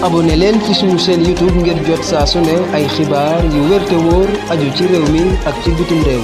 abonné leen ci suñu chaîne YouTube ngir jot saa su ne ay xibaar yu wér te wóor aju ci réew mi ak ci bitim réew.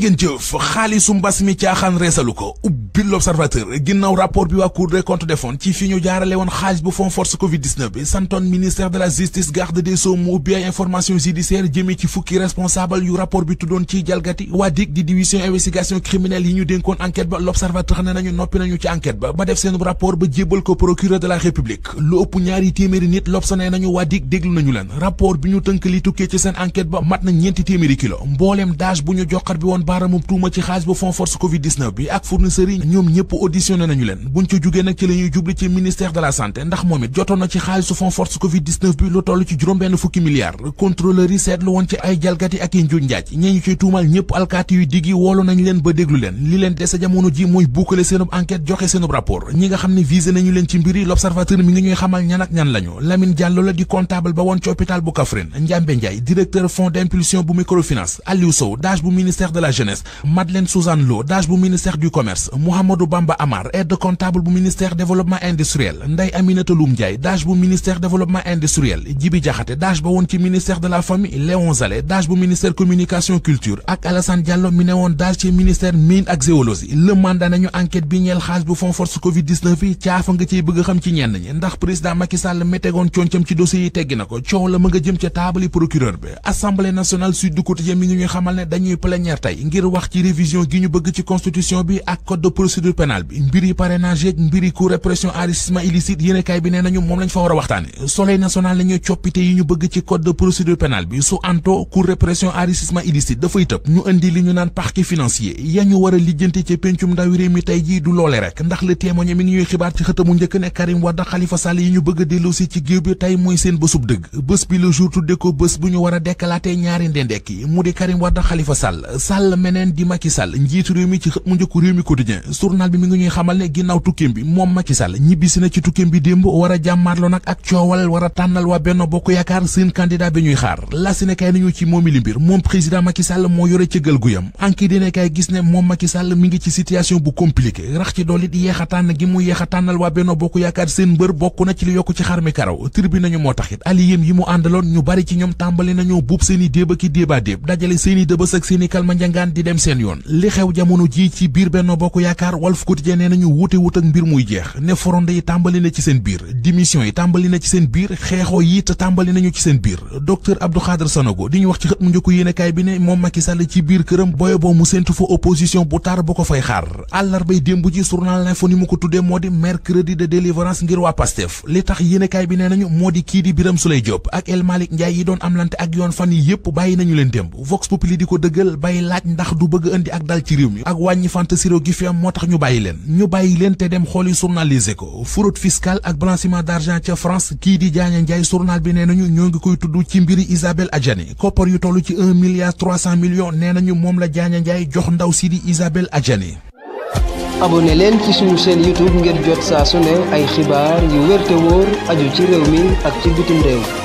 ngeen jëf xaalisu mbas mi caaxaan reesalu ko ubbi l'Observateur ginnaaw rapport bi waa Cour des comptes defoon ci fi ñu jaarale woon xaalis bu fond force Covid-19 bi santoon ministère de la justice garde des sceaux mu ubbi ay information judiciaire jëmee ci fukki responsable yu rapport bi tuddoon ci jalgati waa DIC di division investigation criminelle yi ñu dénkoon enquête ba l'Observateur ne nañu noppi nañu ci enquête ba def seen rapport ba jébbal ko procureur de la république lu ëpp ñaari téeméeri nit L'Obs ne nañu waa DIC déglu nañu leen rapport bi ñu tënk li tukkee ci seen enquête ba mat na ñeenti téeméeri kilo mbooleem daaj bu ñu joxar bi woon baaraamum tuuma ci xaalis bu fond force Covid-19 bi ak fournisseurs yi ñoom ñëpp auditionné nañu leen buñ ca jugee nag ci la ñuy jubli ci ministère de la santé ndax moom it jotoon na ci xaalisu fond force Covid-19 bi lu toll ci juróom-benn fukki milliards contrôleurs yi seetlu woon ci ay jalgati ak i njuuj njaaj ñee ñu ciy tuumal ñëpp alkaati yu diggi woolu nañ leen ba déglu leen li leen dese jamono ji mooy boucler seenub enquête joxe seenub rapport ñi nga xam ne visé nañu leen ci mbiri l'Observateur mi ngi ñuy xamal ñan ak ñan lañu Lamine Diallo la di comptable ba woon ci hôpital bu Kaffrine Ndiambe Ndiaye directeur fonds d'impulsion bu microfinance Aliou Sow DAGE bu ministère de la jeunesse Madeleine Suzanne Lo DAGE bu ministère du commerce Mouhamadou Bamba Amar aide comptable bu ministère développement industriel Ndeye Aminata Loum Ndiaye DAGE bu ministère développement industriel Djibi Diakhaté DAGE ba woon ci ministère de la famille Léon Zalé DAGE bu ministère communication culture ak Alassane Diallo mi ne woon DAGE ci ministère mine ak géologie le mandat nañu enquête bi ñeel xaalis bu fond force Covid-19 yi caafa nga ciy bëgg a xam ci ñenn ñi ndax président Macky Sall métegoon concam ci dossier yi teggi na ko coow la ma nga jëm ca taabali procureur bi assemblée nationale Sud du Quotidien mi ngi ñuy xamal ne dañuy plénière tey ngir wax ci révision gi ñu bëgg ci constitution bi ak code de procédure pénale bi mbiri parrainage ak mbiri cour répression enrichissement illicite yéenekaay bi nee nañu moom lañ fa war a waxtaane Soleil national la ñuy coppite yi ñu bëgg ci code de procédure pénale bi su anto cour répression enrichissement illicite dafay tëb ñu indi li ñu naan parquet financier ya ñu war a lijjanti ci pencum ndawi réew mi tey jii du loole rek ndax le témoigné mi ngi ñuy xibaar ci xëtamu njëkk ne Karim Wade Khalifa Sall yi ñu bëgg a delloosi ci géew bi tey mooy seen bésub dëgg bés bi le jour tudde ko bés bu ñu war a dekkalaatee ñaari ndendekk yi mu di Karim Wade Khalifa Sall meneen di Macky Sall njiitu réew mi ci xët mu njëkku réew mi quotidien journal bi mi ngi ñuy xamal ne ginnaaw tukkeem bi moom Macky Sall ñibbisi na ci tukkeem bi démb war a jàmmaarloo nag ak coowal war a tànnal waa Benno Bokk Yaakaar seen candidat bi ñuy xaar la si ne kay nañu ci moomi li mbir moom président Macky Sall moo yore cëggal guyam anki dine kay gis ne moom Macky Sall mi ngi ci situation bu compliqué rax ci dollit yéex a tànn gi mu yéex a tànnal waa Benno Bokk Yaakaar seen mbër bokk na ci li yokk ci xar mi karaw tribune nañu moo taxit aliyem yi mu àndaloon ñu bari ci ñoom tàmbali nañoo buub seeni déeba ki déeba déeb dajale seeni dëbës ak seeni kalma njangaan di dem seen yoon li xew jamono ji ci biir Benno Bokk Yaakaar Walf Quotidien nee nañu wuute wut ak mbir muy jeex ne foronde yi tàmbali na ci seen biir démission yi tàmbali na ci seen biir xeexoo yi te tàmbali nañu ci seen biir docteur Abdou Khadre Sanogo di ñu wax ci xët mu njëkku yéenekaay bi ne moom Macky Sall ci biir këram boye boo mu séntu fa opposition bu tar bu ko fay xaar àllarbay démb ji journal L'Info ni mu ko tuddee moo di mercredi de délivrance ngir waa Pastef li tax yéenekaay bi nee nañu moo di kii di Birame Souleye Diop ak El Malick Ndiaye yi doon amlante ak yoon fan yi yépp bàyyi nañu leen démb Vox Populi di ko dëggal bay laaj ndax du bëgg indi ak dal ci réew mi ak wàññi fantasiro gi fi am moo tax ñu bàyyi leen te dem xooli journal Les Échos fraude fiscale ak blanchiment d'argent ca France kii di Diagne Ndiaye journal bi nee nañu ñoo ngi koy tudd ci mbiri Isabelle Adjani koppar yu toll ci 1 milliard 300 millions nee nañu moom la Diagne Ndiaye jox ndaw si di Isabelle Adjani. abonné leen ci suñu chaîne YouTube ngir jot saa su ne ay xibaar yu wér te wóor aju ci réew mi ak ci bitim réew.